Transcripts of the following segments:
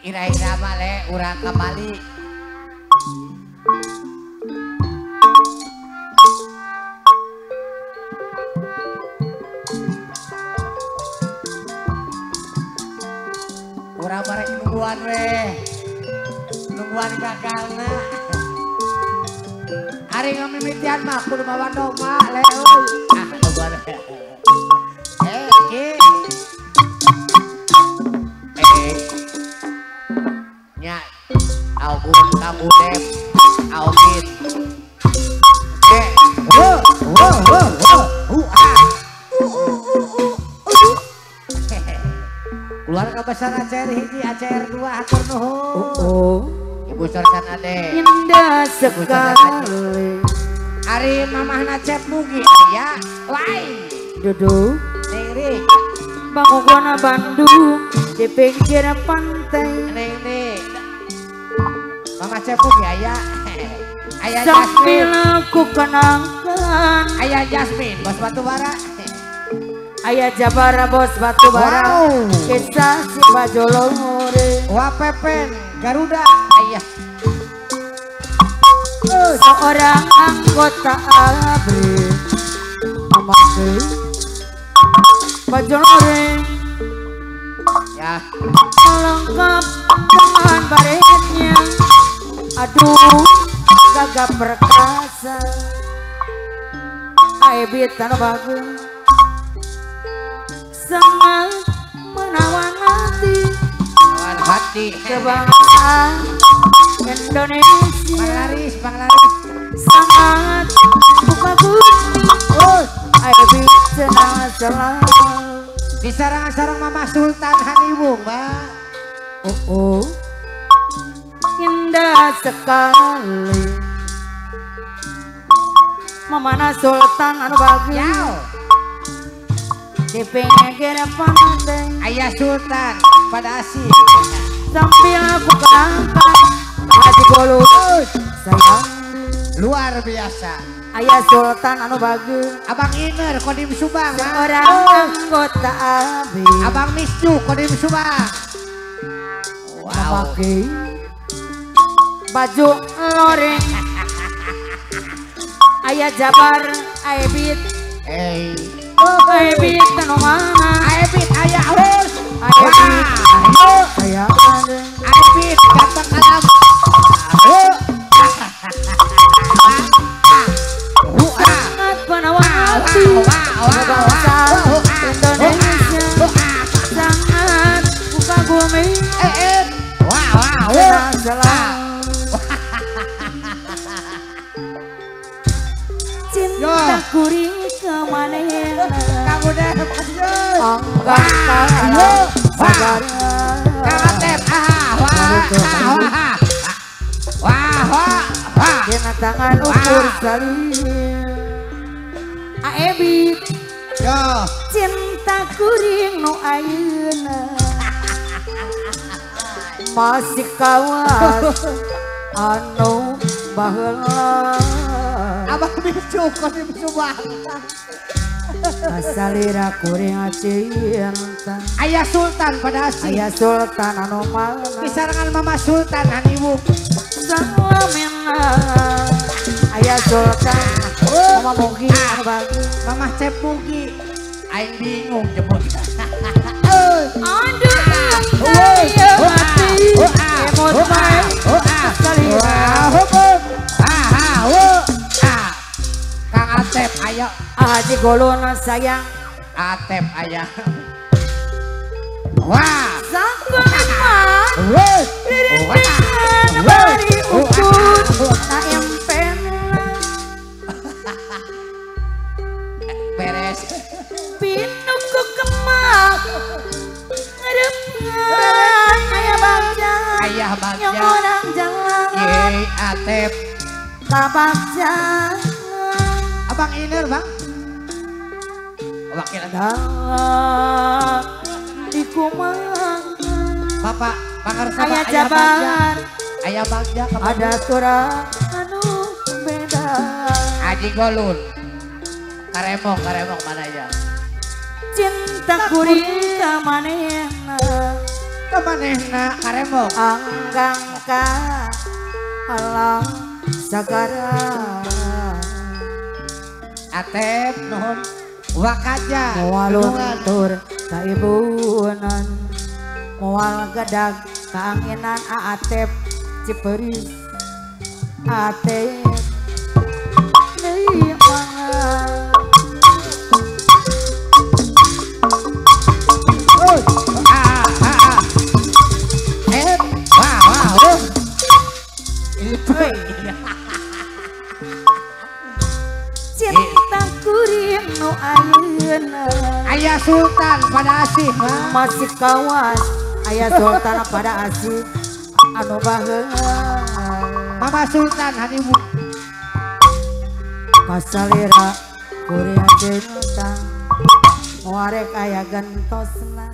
Ira-ira male urang ka Bali. Urang barek nungguan weh. Nungguan gagalna. Ari ngamimitian mah kudu mawa doma le euy. Ah nungguan. Eh ki. Nya Augun Kabudep Augin. Eh wo wo wo wo hu ah. U u u u u. Keluarga besar ACR hiji ACR 2 hatur nuhun. Ibu Sorsan Ade. Indah sekali. Ari mamahna Cep Mugi aya lain. Duduk Neng Rik. Bangogona Bandung di pinggir pantai. Neng Rik. Mama Cep Mugi aya. Aya sambil Jasmine. Aku kenangkan. Aya Jasmine bos batu bara. Ayah Jabara bos batu bara. Wow. Kisah si Bajolore. Wah Pepen Garuda ayah. Seorang anggota ABRI memakai Bajolore. Ya. Lengkap dengan baretnya. Aduh gagah perkasa. Aibit tanah bagus. Sangat menawan hati, menawan hati kebangsaan Indonesia. Panglaris, panglaris. Sangat kukagumi. Aibit senang selalu. Di sarang-sarang Mama Sultan Haniwung, Mbak. Oh, oh. Indah sekali. Mamana Sultan anu bagus. Di pinggir pantai. Ayah Sultan pada asik. Sambil aku kenangkan Haji Golus sayang. Luar biasa. Ayah Sultan anu bagus. Abang Iner Kodim Subang. Seorang anggota ABRI. Abang Miscu Kodim Subang. Wow. Memakai baju loreng. Ayah Jabar Aibit. Hey. Aibit anu mana? Aibit ayah harus. Aibit ayah ada. Aibit ganteng alam. Sangat menawan hati bangsa Indonesia. Sangat kukagumi. Cinta kuring kemanehna. Dina tangan ukur salim. Aebit cinta kuring nu ayeuna masih kawas anu baheula. Abang Bicu Kodim Subang. Asalira kuring cinta. Ayah Sultan pada asih. Ayah Sultan anu mana? Disarangan Mama Sultan Haniwung. Salamina. Ayah Sultan. Mama Mugi anu bagus. Mama Cep Mugi. Aing bingung jebot. Aduh ayah mati. Emot bae. Asalira. Kang Atep ayo. Haji Golon sayang. Atep ayah. Wah. Sakuman. Liringan bari ukur. Na empen. Beres. Pinuku kemak. Ngerepan ayah bagja. Ayah bagja. Yang orang jalan. Ye Atep. Kabagja. Abang Iner bang. Wakil di kumang. Bapak Pangarsa Ayah Jabar. Ayah Bagja. Ada suara anu beda. Haji Golun. Karemong, karemong mana ya? Cinta Cinta kuring ka manehna. Ka manehna karembong. Anggang ka alam sagara. Atep nuhun wakaja. Moal luntur ka ibunan. Moal gadag ka anginan Atep Ciperis. Atep deui mangga. Cinta kuring nu ayeuna. Ayah Sultan pada asih masih kawas. Ayah Sultan pada asih anu baheula. Mama Sultan hanimu. Kasalira kuring cinta moarek aya gentosna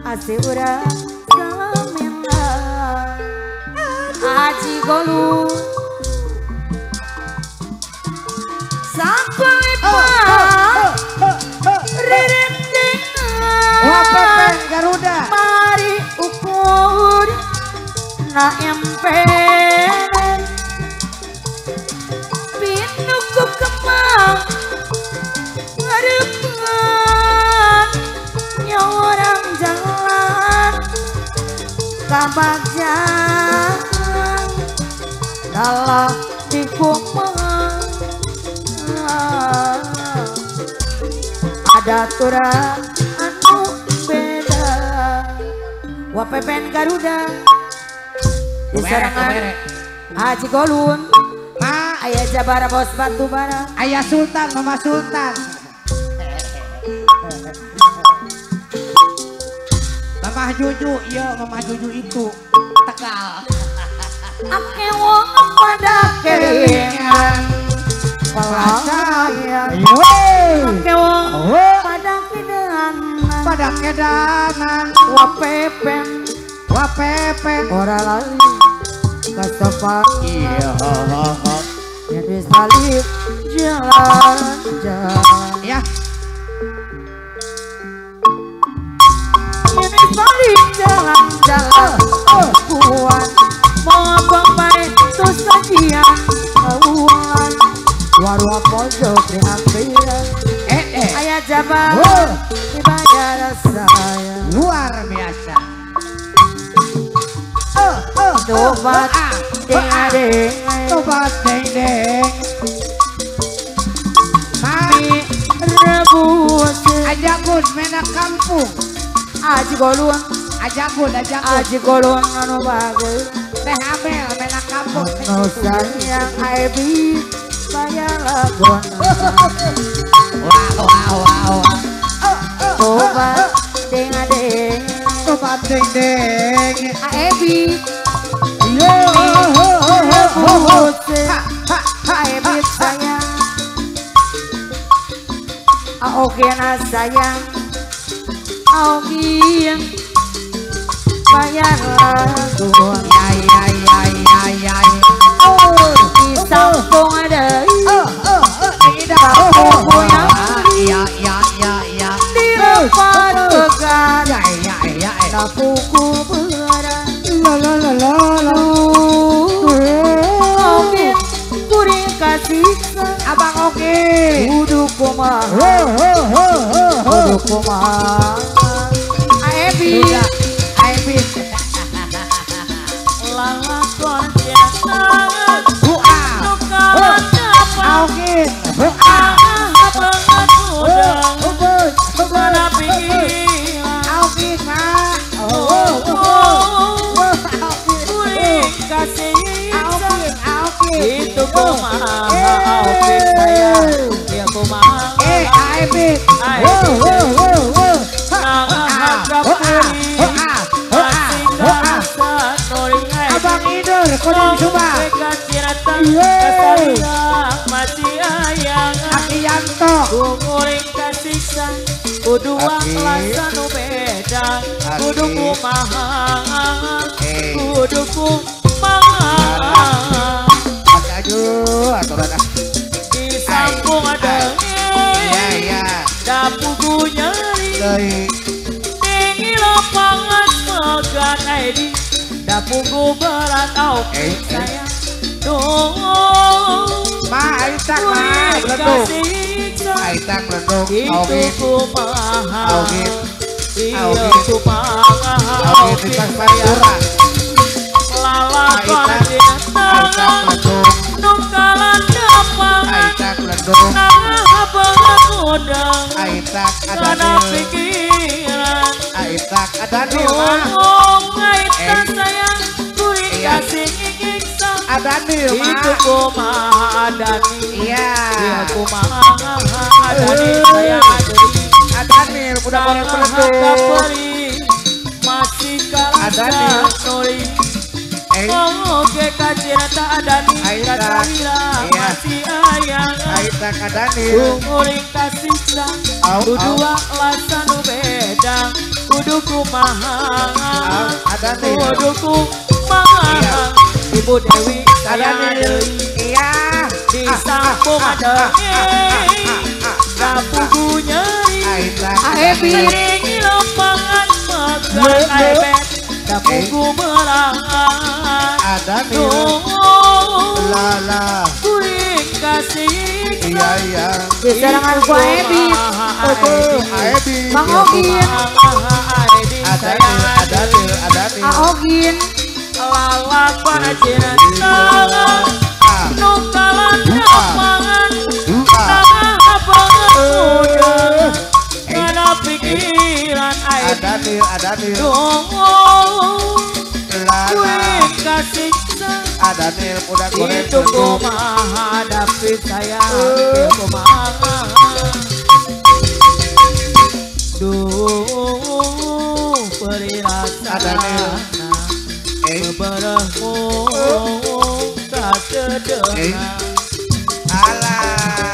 asih urang salamina. Aji Golu Sakulipa Ririntingan Wapepen Garuda Mari ukur na empen Pinuku kemang Ngarepan Nyorang jalan Kabagjaan Dalah dikumpul ada aturan anu beda. Wapepen Garuda diserangan Haji Golun. Ma ayah Jabara bos batu bara. Ayah Sultan Mama Sultan. Mama Juju iya Mama Juju itu Tegal. Ake wong pada keringan pelayan. Ake wong pada kedanan. Pada kedanan. Wapepen. Wapepen. Ora lali kasopan. Iya. Yen wis balik jalan-jalan. Ya. Yen wis balik jalan-jalan. Kuat. Mau pemain tu sajian kawan. Warwa pojok di ampiran. Ayah Jabar dibayar saya. Luar biasa. Tobat ding ding. Tobat ding ding. Mami rebus. Ajagun menak kampung. Aji Golun. Ajagun ajagun. Aji Golun anu bagus. Teh Amel menak kampung. No sayang Aibi bayar lagon. Wow wow wow. Tobat ding ding. Tobat ding ding. Aibi. Yo ho ho ho ho. Aibi sayang. Oke na sayang. Oke bayar lagon. Ya ya ya ya ya. Disampung ada. Ya ya ya ya. Dilepas pegang. Ya ya ya. Napuku berang. La la la la la. Oke, kuring kasih. Abang oke. Kudu kumaha. Kudu kumaha. Aebi. Aebi. Lalakon cinta. Oke. Itu kumaha oke sayang. Ya kumaha. Aebi. Abang Idur Koding Subang. Aki Yanto. Kuring kasiksa kudu rasa nu beda. Kudu kumaha. Kudu kumaha. Aduh, aturan ah. Disambung ada. Iya, iya. Dapuku nyeri. deui. Tinggi lapangan megat Edi dapugu berat oke sayang. Duh Ma Aitak ma melendung. Aitak melendung. Itu kumaha. Iya kumaha. Oke di Pantura. Lalakon cinta nungkalan lapangan. Aitak melendung. Nah pengudang. Aitak ada pikiran. Aitak ada di mah. Aitak sayang kuring kasih ngiksa. Ada nih mah. Itu kumaha adani. Iya. Kumaha adani sayang deui. Ada nih udah goreng melendung. Masih kalah nuri. Oke kacinta adani kasih masih ayang. Aitak adani. Kuring kasiksa. Kudu alasan nu beda. Kudu kumaha. Adani. Kudu kumaha. Ibu Dewi sayang deui. Iya. Disambung deui. Kapugu nyeri. Aebit. Tinggi lapangan megat aebet. Kapugu berangan. Adani. Lala. Kuring kasih. Iya iya. Diserangan ku Aebit. Aebit. Mang Ogin. Adani Adani Adani. Aogin. Lalakon cinta nungkalan lapangan tanah pengudang kana pikiran Adani Adani kuring kasiksa Adani udah goreng itu kumaha hadapi sayang kumaha duh perirasa Adani beberemu kasedena alah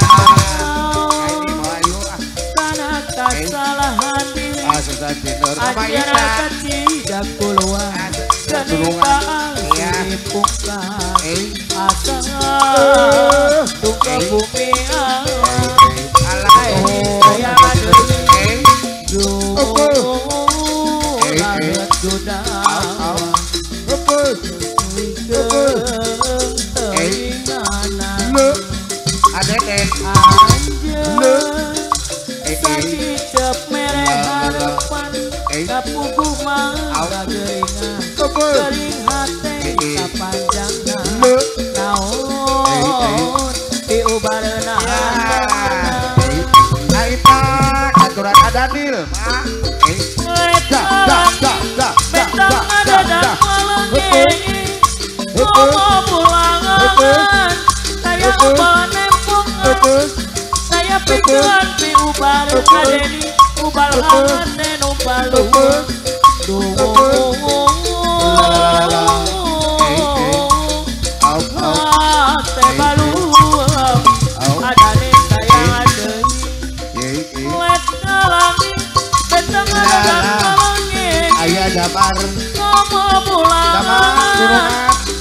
ini mau ayo karena kesalahan diri acara tidak keluar kenipaan dipungkar asa duka bumi alah saya deui duh laget gudawa Sakicep mere harapan kapugu mah kageringan kering hate sapanjangna naon diubareuna Aitak aturan Adanil ma da da da da da da da pulangan saya panempungan saya pikiran pi ubar adeni ubal hane nu balu duh teh balu adane saya deui let alami beteng ada aya damar komo pulangan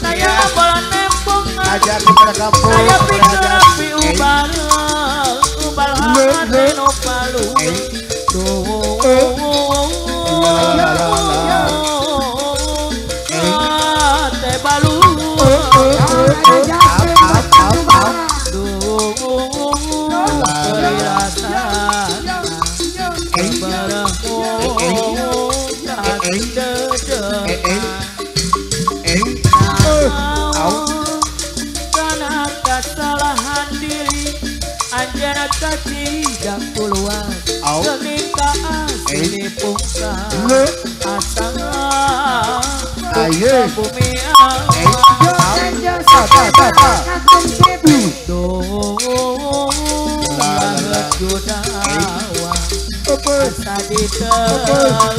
saya panempungan ajak kepada kampung saya pikiran pi ubal ubal hane nu balu duh teh balu karena kesalahan diri anjana tidak keluar kenika asli pungkar asal bumi banget gudawa asa diteringan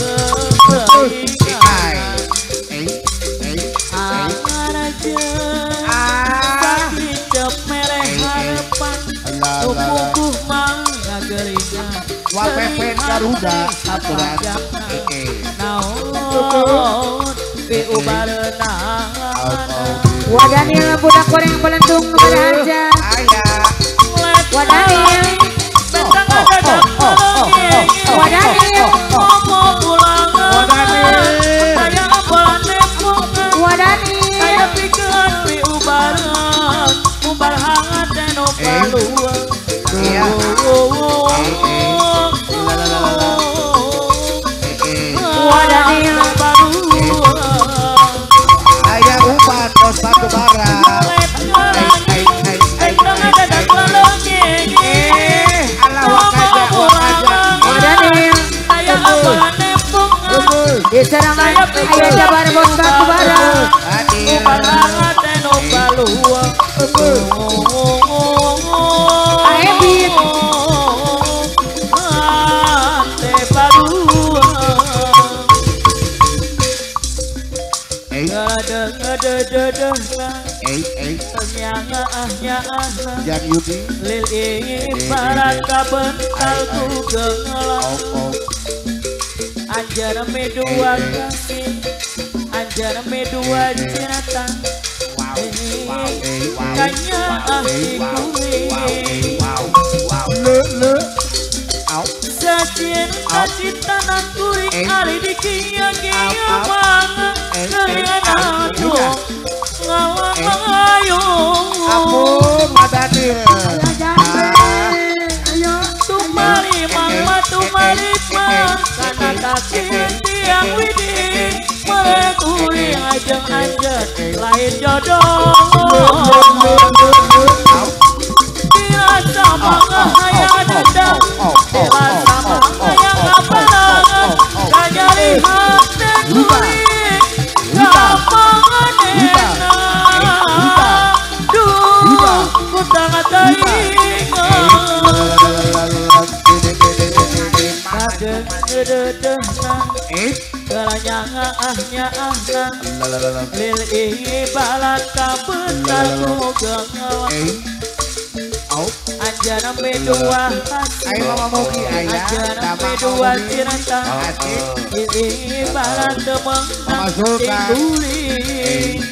sakicep mere harapan tupuguh mah ngageringan Wapepen Garuda aturan naon piubareuna Wadanil budak goreng belentung nu baraharja. Wadanil. Wadanil. Diserangan ayo jabar bos batu bara. Aebit. Yang Yudi lil ibarat kabental ku gelang. Anjana me dua kasih, anjana me dua cinta. Kanya ahli le le. Sacinta cinta nangkuring ali di kia kia mang kalian aku ngawang ayo. Ampun Madanil. Tumari mama tumari mang karena takdir tiang widi melekuri ajeng anjen lain jodoh. Dirasa mangahaya dendam, dirasa mangahaya ngapalangan, kanyari hati kuring, kapanganena. Duh, ku sangat teringat. Lil ibalat kabental ku gengelang. Anjana me dua hati, anjana me dua cinta. Lil ibalat temenang tingguling.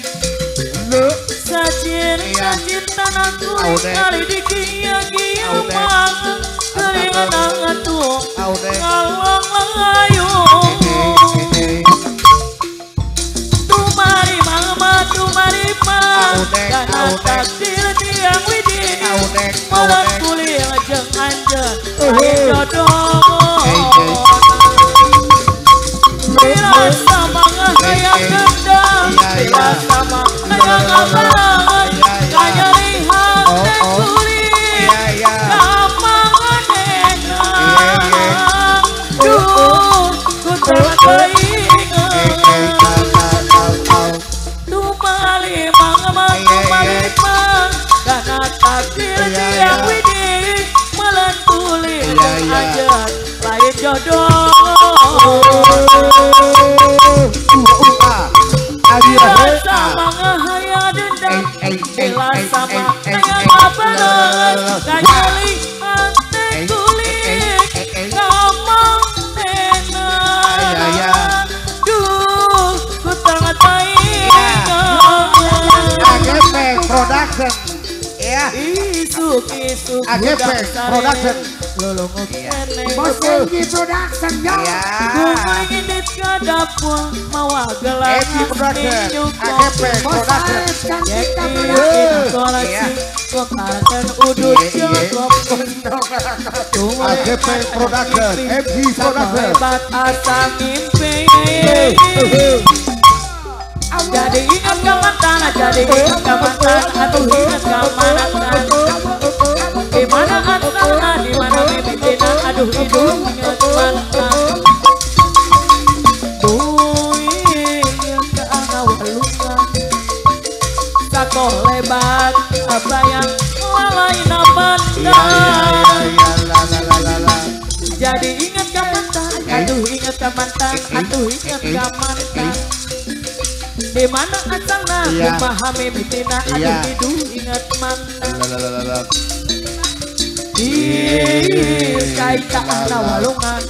Sacinta cinta nangkuring kali di kia kia mang keringan atuh ngalang langayu. Tumari mama tumari mang karena takdir tiang widi malam kuliah jeng anjen lain jodoh. Dirasa mangahayang dendam, dirasa mangahayang abangan, kanyari hati kulit kamanganena. Duh, ku tak teringat. Tumali mama tumali mang karena takdir tiang widi melentuli jeng anjen lain jodoh. Dirasa mangahaya dendam, dirasa mangahaya abalan, kanyali hati kulit kamangena. Duh, ku sangat teringat. AGP Production. Ya. Isuk-isuk AGP Production. Lolongok kene. Bos Enggi Production ya. Gumainit ka dapur mawa gelas AGP Production. AGP Production. AGP Production. MG Production. Hebat asa mimpi. Jadi ingat ke mantan, jadi ingat ke mantan, aduh ingat ke mantan. Di mana asalnya, di mana mimpinya, aduh hidup ingat mantan. Duh ingat ke anak walungan, sakoh lebat apa yang lalai mantan. Jadi ingat ke mantan, aduh ingat ke mantan, aduh ingat ke mantan. Di mana asalna, kumaha mimitina, aduh hidup ingat mantan. Ih, kaita ahna walungan,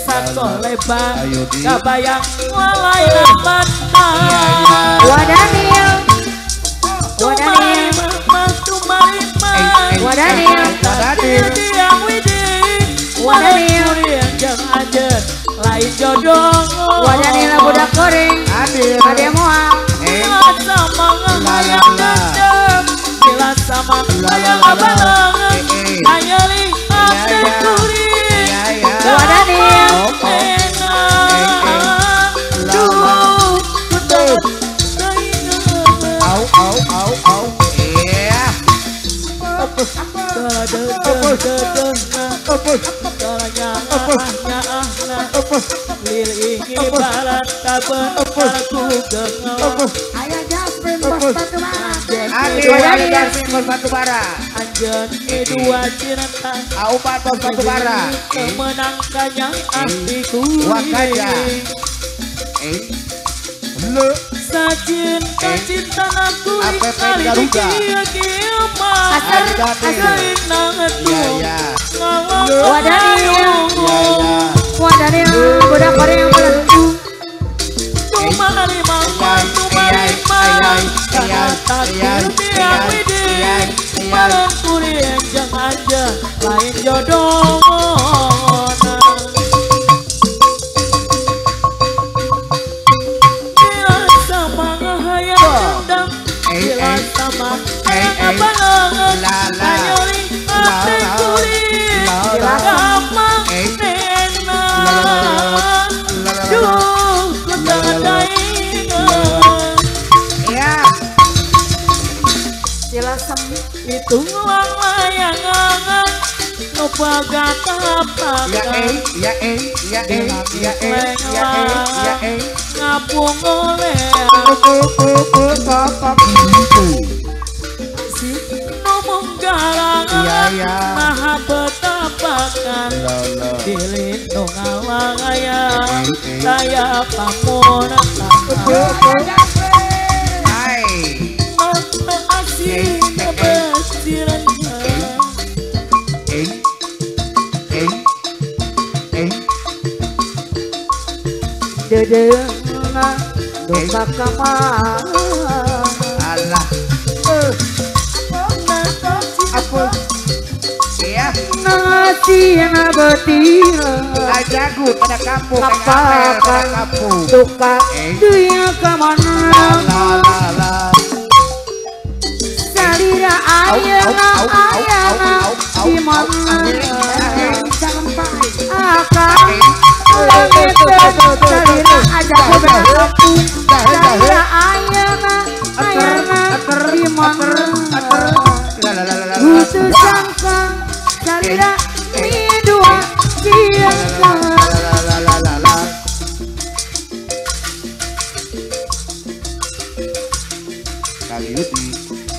sakoh lebar, kabayang walai mantan. Wadanil, Wadanil, Wadanil, Wadanil, Wadanil, jeung anjeun lain jodoh. Wadanil budak goreng, ade moal. Bila sama ngahayang dendam, bila sama ngahayang abalangan, anyali hati kuring, Wadanil. Duh, ku tak teringat. Au au au au. Iya. Ibarat kabar ku gengelang. Ayah Jasmine bos batu bara. Ayah Jasmine bos batu bara. Anjeun dua cinta. Aupat bos batu bara. Menangkannya hatiku. Wakaja. Sacinta cinta aku APP Garuda. Wadaniel, budak Korea melengkung. Lain jodoh. Itu layangan Ya ya ya ya ya ngapung oleh ngomong garangan maha betapakan dilindung awang ayah saya pamonan Dedena dosa kamar Allah apa ya nasi betil ajagu pada kampung pada kampung suka dunia kemana salira ayana ayana di mana akan salira ajagu berkampung salira ayana ayana di mana khusus sangka salira dua siangka. Kang Yudi.